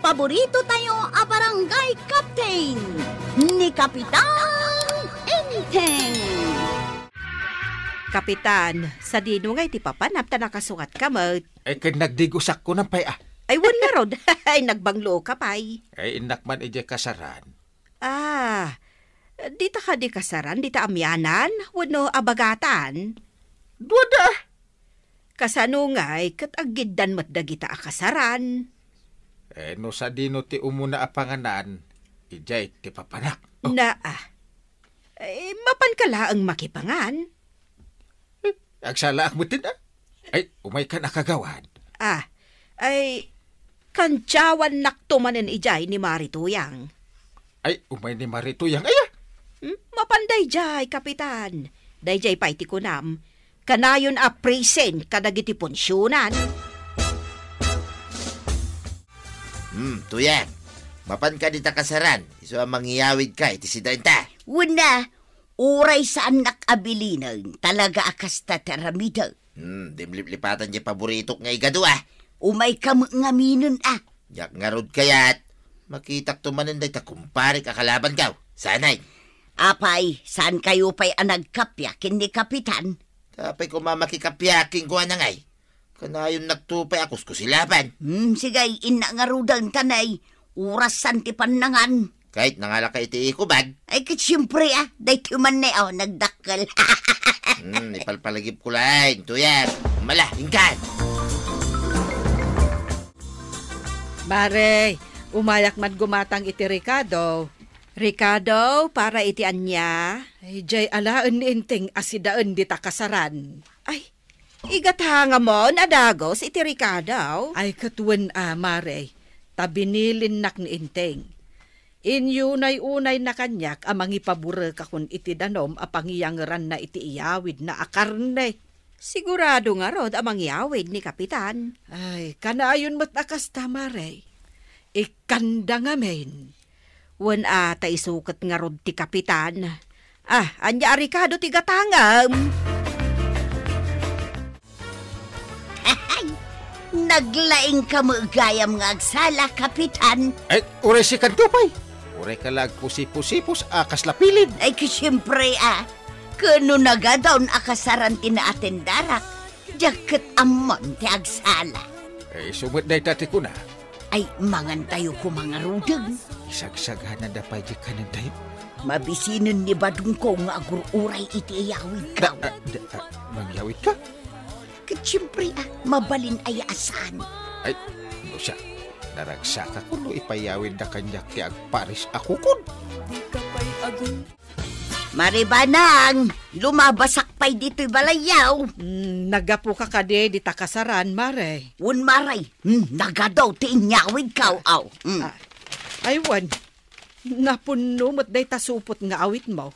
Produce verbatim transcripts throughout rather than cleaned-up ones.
Paborito tayo a barangay captain, ni Kapitan Enteng. Kapitan, sadino ngay ti papanam ta nakasukatka met? Ay, ket nagdigusakko pay, ah. Ay, wen ngarud. Ay, nagbanglo ka pay. Ay, innak man idiay kasaran. Ah, dita kadi kasaran, dita amianan, wenno abagatan? Duada. Kasano ngay ket aggiddan met dagita a kasaran? Eh, no sadino ti umuna a panganan, idiay ti papanak. Oh. Naa. Eh, mapanka laeng makipangan? Eh, agsalaak metten, ah. Ay, umaykan a kagawad. Ah, ay, kantiawannakto manen idiay ni Mari Tuyang. Ay, umay ni Mari Tuyang, aya? Hmm, mapan daydiay, Kapitan. Daydiay pay ti kunam. Kanayon a present kadagiti punsionan. Hmm, Tuyang. Mapan ka dita kasaran, isu a mangiyawidka iti sidaenta. Wen a, uray saannak a bilinen, talaga a kasta ti aramidek. Hmm, dimliplipatan ti paboritok nga igado, ah. Umayka met ngaminen, ah. Diak ngarud kayat, makitakto manen dayta kumparek a kalabankaw. Sanay. Apay, saankayo pay a nagkappia ken ni Kapitan? Apay koma makikappia kenkuana ngay? Kanayonnakto pay a kuskusilaban. Hmm, sige, innak ngaruden ta nay, orasan ti pannangan. Ket nangalaka iti ikubag? Ay, ket siempre, ah, daytoy man ne, oh, nagdakkel. Hmm, ipalpalagipko laeng, Tuyang. Mala, inkan. Mare, umayak man gumatang iti rekado. Rekado para iti ania? Ay, jay alaen ni Enteng a sidaen dita kasaran. Ay, igatangamon a dagus iti rekado? Ay, ket wen a, Mare, ta binilinnak ni Enteng. Inyunay-unayna kaniak a mangipaburek a kun iti danum a pangiyangeranna iti iyawidna a karne. Sigurado ngarud a mangyawid ni Kapitan. Ay, kanayon met a kasta, Mare. Ikkanda ngamin. Wen a, ta isu ket ngarud ti Kapitan. Ah, ania a rekado ti gatangem? Naglaingka met gayam nga agsala, Kapitan. Ay, uray sikanto pay. Uray ka la agpusiposipos a kasla pilin. Ay, ket siempre, ah. Ket no nagadaw a kasaran ti naatendarak, diak ket ammon ti agsala. Ay, isu met dayta ti kuna. Ay, mangantayo koma ngaruden. Isagsaganada pay di kanentayo. Mabisinen ni Badongko nga agur-uray iti iyawidkaw. Da, ah, da, ah, mangyawidka? Ket siempre, ah, mabalin aya a saan. Ay, no siak, naragsakak no ipayawidda kaniak ti agparis a kukod. Mare Banang, lumabasak pay ditoy balayyo. Hmm, naggapuka kadi dita kasaran, Mare? Wen, Mare. Hmm, nagadaw ti inyawidkaw, aw. Hmm. Ah, ay, wen. Napunno met dayta supot nga awitmo.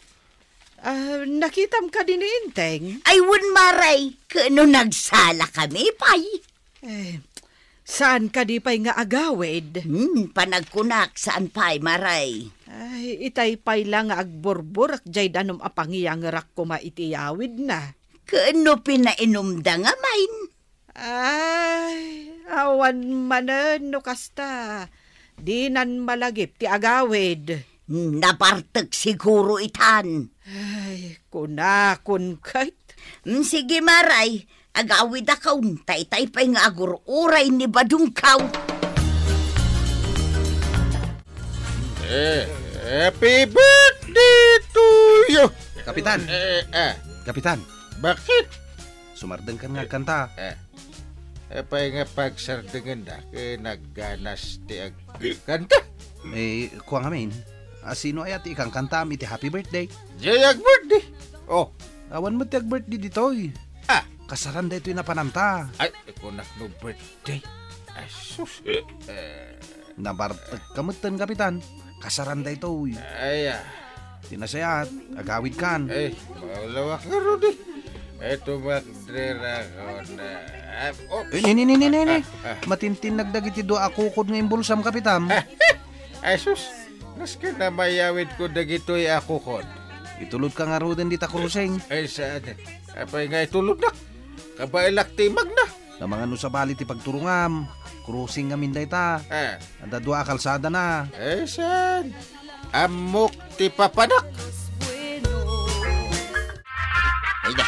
Ah, nakitam kadi ni Enteng? Ay, wen, Mare. Ket no nagsalakami pay. Eh, saan kadi pay nga agawid? Hmm, panagkunak, saan pay, Mare? Ay, itay pay la nga agburburek jay danum a pangiyangerak koma iti yawidna. Ket no pinainumda ngamin? Ay, awan manen no kasta. Dinan malagip ti agawid. Nabartek siguro itan. Ay, kunakon ket. Mm, sige, Mare, agawidakon, ta itay pay nga agur-uray ni Badongko. Eh, happy birthday to you! Kapitan! Eh, ah. Kapitan! Bakit? Sumardengkan nga agkanta. Eh, apay nga pagsardengenda, ket nagganas ti agkanta? Eh, kua ngamin, a sino aya ti ikangkantam iti happy birthday? Jay ag-birthday. Oh. Awan met ti ag-birthday ditoy. Ah. Kasaran daytoy napanamta. Ay, kunak no birthday. Ay, sus. Eh. Nabartek ka metten, Kapitan. Kasaran daytoy. Ay, ah. Ti nasayaat, agawidkan. Ay, maulawak ngarud eh. Ay, tumakderakon. Ah, oops. Eh, ni, ni, ni, ni, ni, ni. Ah, ah. Matintinnag dagiti dua a kukod nga imbulsam, Kapitan. Ay, sus. Nasken a mayawidko dagitoy a kukod. Itulodka ngaruden dita krusing. Ay, saan? Apay nga itulodnak? Kabaelak ti imagna. Namangan no sabali ti pagturongam. Crossing ngamin dayta. Ah. Adda dua a kalsada na. Eh, saan? Ammok ti papanak. Ay na.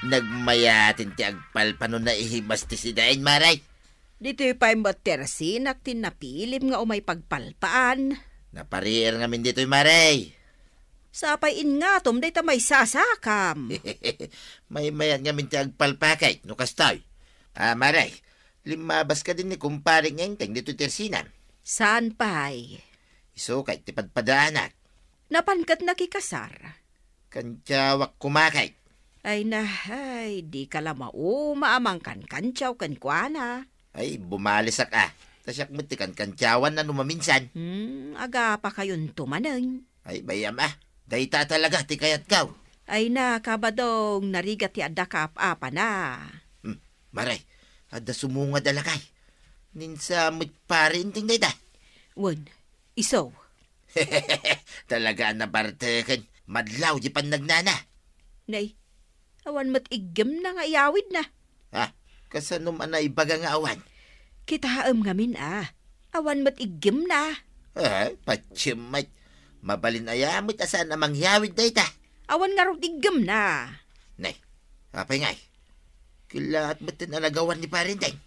Nagmayaten ti agpalpa no naihimas ti sidaen, Maray. Ditoy pay met ti ersinak ti napilem nga umay pagpalpaan. Napariir ngamin ditoy, Maray. Sapay ingatom dayta maysasakam. Maymayat ngamin ti agpalpakay, no kastoy. Ah, Maray, limmabas ka din ni kumpare nga inteng ditoy ti ersinam. Saan pay? Isu kay ti padpadaanak. Napan ket nakikasar. Kantiawak kumakay. Ay na, ay, di ka la mauma a mangkankantiaw kenkuana. Ay, bumalisak a. Ta siak met ti kankantiawan na no maminsan. Hmm, agapa kayonto manen. Ay, bayam a. Dayta talaga ti kayatkaw. Ay na, Kabadong, narigat ti adda kaap-apana. Hmm, Maray, adda sumungad a lakay. Ninsa met pare inteng dayta. Wen, isu. Talaga a nabarteken. Madlaw di pannagnana. Nay, awan met iggemna nga iyawidna. Ha? Kasanom a naibaga nga awan? Kitaem ngamin a. Awan met iggemna. Eh, patiem met. Mabalin aya met a saan a mangyawid dayta. Awan ngarud iggemna. Nay, apay ngay? Kilaat metten a nagawan ni Parendeng.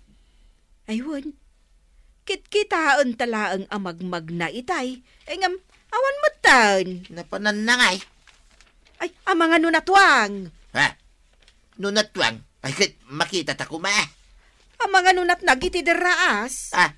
Ay, wen. Kitkitaenta laeng a magmagna itay. Ay, ngem, awan metten. Napananna ngay? Ay, amangan no natuang. Ha? No natuang? Ay, ket makitata koma. Amangan no natnag iti derraas. Ah,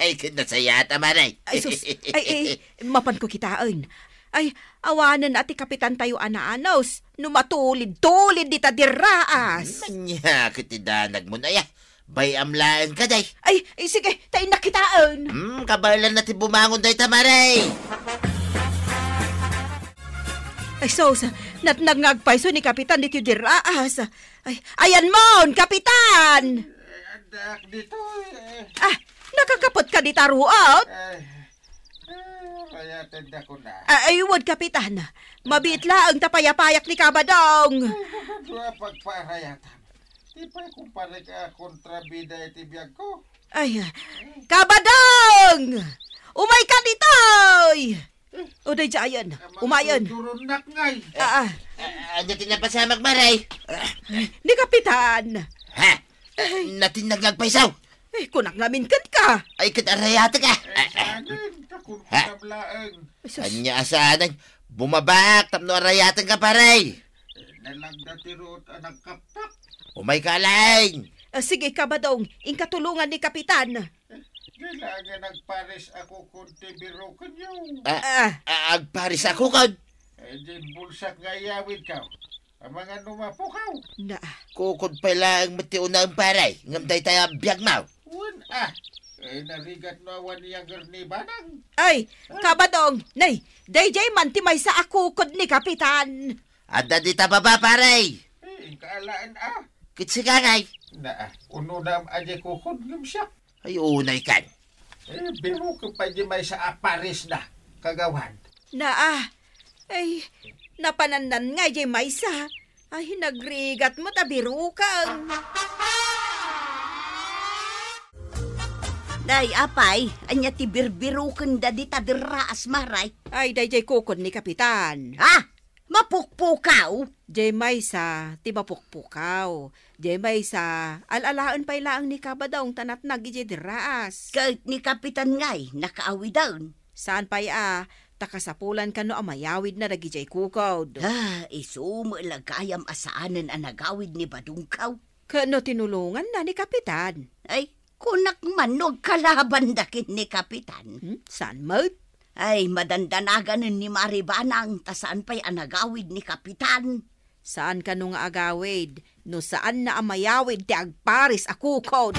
ay, ket nasayata, Maray. Ay, sus. Ay, eh, mapanko kitaen. Ay, awanen a ti kapitantayo a naanus no matulid-tulid dita derraas. Hmm, ania ket ti danagmon aya? Bay-am laeng kadi. Ay, eh, sige, ta innak kitaen. Hmm, kabaelan na ti bumangon dayta, Maray. Ay, sus, natnag nga agpayso ni Kapitan ditoy derraas. Ay, ayanmon, Kapitan! Eh, addaak ditoy, eh. Ah, nakakapetka dita ruot? Ay, eh, rayatenda kona. Ah, ay, wen, Kapitan. Mabiit laeng ta payapayak ni Kabadong. Ay, kakadua pagparayatam. Ti pay kumparek a kontrabida iti biagko. Ay, Kabadong! Umayka ditoy! O, daydiayen. Umayen. Duronnak ngay. Ah, ah. Ah, ania ti napasamak, Maray? Ni Kapitan. Ha? Ay. Natinnag nga agpayso? Eh, kunak ngamin kenka. Ay, ket arayatek a. Ay, sanen, ta kunkunam laeng. Ay, sus. Ania a sanen? Bumabak tapno arayatenka, Maray. Eh, nalagda ti ruot a nagkaptak. Umayka laeng. Ah, sige, Kabadong, inka tulongan ni Kapitan. Di laeng nga nagparis a kukod ti birukenyo. Ah, ah, agparis a kukod? Eh, di bulsak nga iyawidkaw. Amangan no mapukaw. Na. Kukod pay laeng met ti unaem, Maray, ngem dayta a biagmo. Wen, ah. Eh, narigat no awan yager ni Banang. Ay, Kabadong, nay, daydiay man ti maysa a kukod ni Kapitan. Adda dita baba, Maray. Eh, inka alaen, ah. Ket sika ngay. Na, ah, unodam a di kukod ngem siak. Ay, unay kan. Eh, biruken pay di maysa a paris da, kagawad. Naa, ay, napanannan nga di maysa. Ay, nagrigat met a biruken. Nay, apay, ania ti birbiruken da dita derraas, Maray? Ay, daydiay kukod ni Kapitan. Ha? Mapukpukaw? Diay maysa ti mapukpukaw. Diay maysa, al-alaen pay laeng ni Kabadong ta natnag idiay derraas. Ket ni Kapitan ngay, nakaawiden. Saan pay a, ta kasapulan kano a mayawidna dagidiay kukod. Ah, isu met la gayam a saanen a nagawid ni Badongkaw. Ket no tinulonganna ni Kapitan? Ay, kunak man no agkalabanda ken ni Kapitan. Hmm, saan met? Ay, madandanaganen ni Mari Banang ta saan pay a nagawid ni Kapitan. Saan kano nga agawid no saanna a mayawid ti agparis a kukod?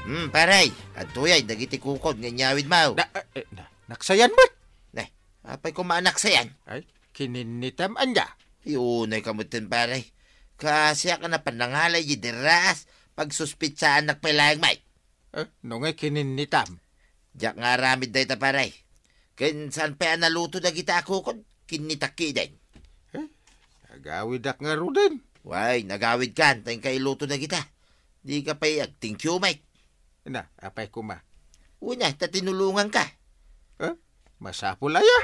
Hmm, Maray, adtoyay dagiti kukod nga inyawidmo. Na, eh, eh, na, naksayan met. Ne, apay koma a naksayan? Ay, kininnitam ania? Ay, unay ka metten, Maray. Kasiak a napan nangalay di derraas, pagsuspetsaannak pay laeng met. Eh, no ngay kininnitam? Diak nga aramid dayta, Maray. Ken saan pay a naluto dagita a kukod, kinnitak ketdin. Eh, agawidak ngaruden. Way, nagawidkan, ta inka iluto dagita. Dika pay ag-thank you met. Na, apay koma? Una, ta tinulonganka. Eh? Masapul aya?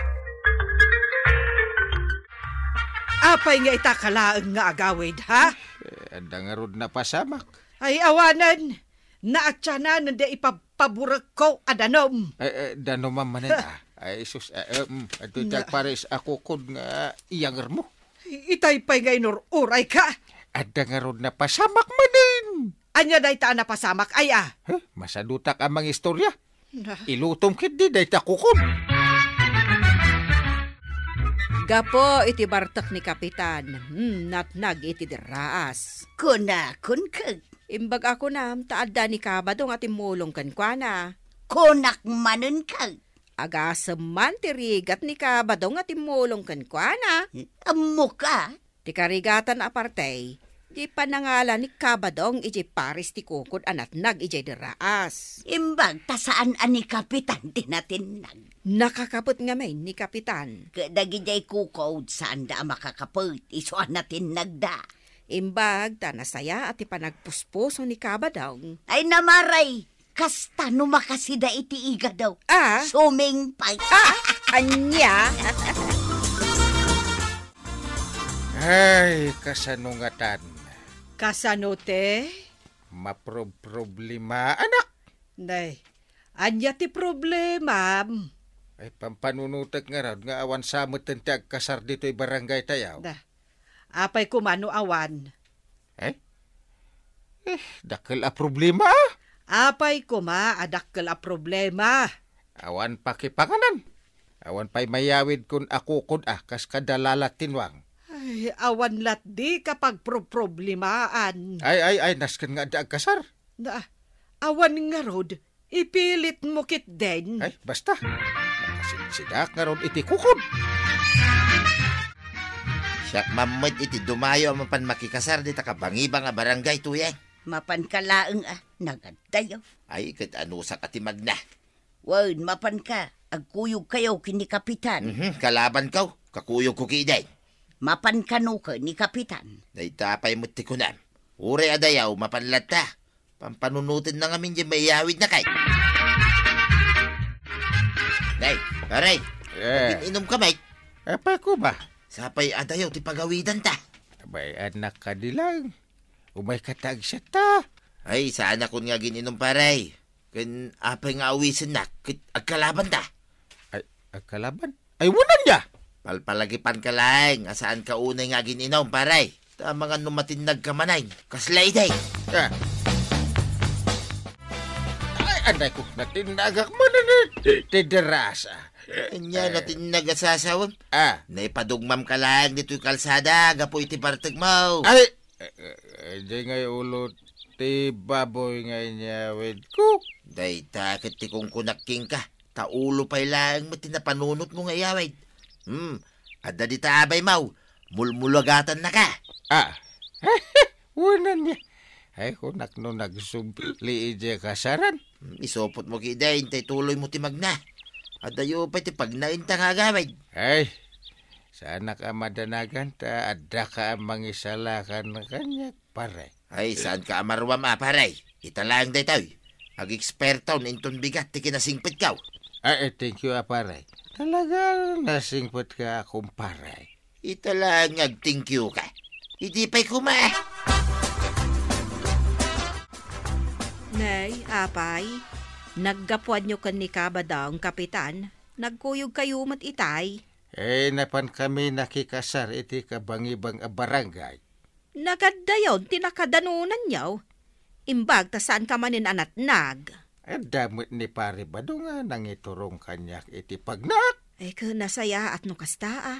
Apay nga ita ka laeng nga agawid, ha? Eh, adda ngarud napasamak. Ay, awanen. Naatianan da ipapaburekko a danom. Eh, eh, danom manen, ah. Ay, sus, eh, eh, mm, adtoy ti Na- agpares a kukod nga iyangermo. Itay pay nga inur-uray ka. Adda ngarud napasamak manen. Ania dayta a napasamak, ay, ah? Huh? Masadutak a mangistorya. Na- Ilutom ketdi dayta kukod. Gapu iti bartek ni Kapitan, hmm, natnag iti derraas. Kunakon ket. Imbag a kunam, ta adda ni Kabadong a timmulong kenkuana. Kunak manen ket. Agasem man ti rigat ni Kabadong a timmulong kenkuana. Ammok a. Ti karigatan a parte, ti panangala ni Kabadong idiay pares ti kukod a natnag idiay derraas. Imbag ta saan a ni Kapitan ti natinnag. Nakakaput ngamin ni Kapitan. Ket dagidiay kukod, saanda a makakaput, isu a natinnagda. Imbag ta nasayaat ti panagpuspuso ni Kabadong. Ay, namaray! Kasta no makasida iti igado. Ah? Sumingpay. Ah, ania? Ay, kasano ngatan? Kasano ti? Maprob-, problemaanak. Nay, ania ti problemam? Ay, pampanunotek ngarud nga awan sa metten ti agkasar ditoy barangay tayo. Da. Apay koma no awan? Eh? Eh, dakkel a problema, ah. Apay koma a dakkel a problema? Awan pakipanganan. Awan pay mayawidkon a kukod, ah, kas kada lalatinwang. Ay, awan latdi kapagproproblemaan. Ay, ay, ay, nasken nga adda agkasar. Na, awan ngarud, ipilitmo ketdin. Ay, basta. Makasidsidak ngarud iti kukod. Siak mammet iti dumayo a mapan makikasar dita kabangibang a barangay, Tuyeng. Mapanka laeng a, nagaddayo. Ay, ket anusak a ti magna. Wen, mapanka, agkuyogkayo ken ni Kapitan. Mhm, kalabanko, kakuyogko ketdin. Mapanka no ken ni Kapitan. Dayta pay met ti kunam. Uray a dayaw, mapan latta. Pampanunotenna ngamin diay maiyawidna kay. Nay, pare, Eh. Agin-inumka met. Apay koma? Sapay a dayaw ti pagawidanta. Abay, anak, kadi lang. Umayka ta agsiatta. Ay, saanakon nga agin-inum, pare. Ken apay nga awisennak ket agkalabanta? Ay, agkalaban? Ay, wen ania! Palpalagipanka laeng a saanka unay nga agin-inum, pare. Ta amangan no matinnagka manen, kasla idi. Ah. Ay, anay ko, natinnagak manen iti derraas. Ania, eh, natinnag a sasawem? Ah. Naipadugmamka laeng ditoy kalsada gapu iti bartekmo. Ay, eh, eh, eh, di ngay ulo ti baboy nga inyawidko. Dayta ket ti kunkunak kenka. Ta ulo pay laeng met ti napanunotmo nga iyawid. Hmm, adda dita abaymo, mulmuluagatannaka. Ah, wen ania. Ay, kunak no nagsubli idiay kasaran. Hmm, isupotmo ketdin, ta ituloymo ti magna. Adayo pay ti pagnainta nga agawid. Ay, saanak a madanagan ta addaka a mangisalakan kaniak, pare. Ay, saanka a maruam a, pare. Ita laeng daytoy. Ageksperton inton bigat ti kinasingpetko. Ay, eh, thank you, a, pare. Talaga nasingpetka, kumpare. Ita laeng nga ag-thank you ka. Idi pay koma. Nay, apay, naggapuanyo ken ni Kabadong, Kapitan. Nagkuyogkayo met itay. Eh, napankami nakikasar iti kabangibang a barangay. Nagaddayon ti nakadanonanyo. Imbag ta saanka manen a natnag. Adda met ni Pare Badong a nangiturong kaniak iti pagnaak. Ay, ket nasayaat no kasta, a.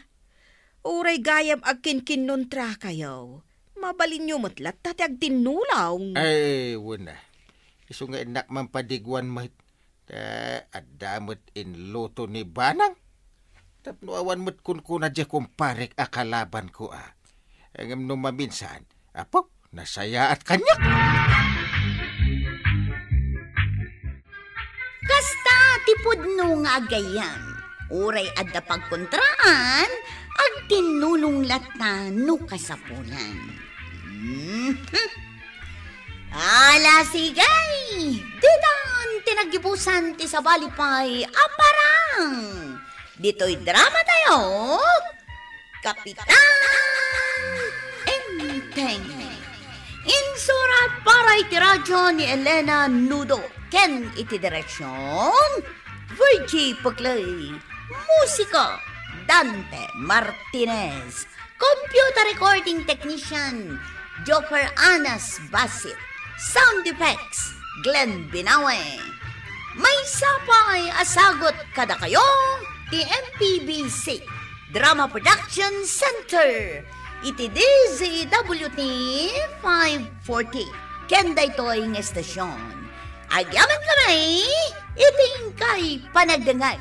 Uray gayam agkinkinnontrakayo, mabalinyo met latta ti agtinnulong. Ay, wen a. Isu nga innak mampadigwan met. Ta adda met inluto ni Banang. Tapno awan met kunkuna diay kumparek a kalabanko, a. Ngem no maminsan, apo, nasayaat kaniak. Kasta ti pudno nga agayam. Uray adda pagkontraan, agtinnulong latta no kasapulan. Mhm. Ala, sige! Ditan ti naggibusan ti sabali pay a parang. Ditoy drama tayo, Kapitan Enteng. Insurat para iti radyo ni Elena Nudo ken iti direksyon, Virgie Puclay. Musika, Dante Martinez. Computer recording technician, Joffer Anas Basit. Sound effects, Glenn Binawe. Maysa pay a sagut kadakayo ti M P B C Drama Production Center iti D Z W T five forty. Ken daytoy nga estasyon, agyamankami iti inkay panagdengngeg.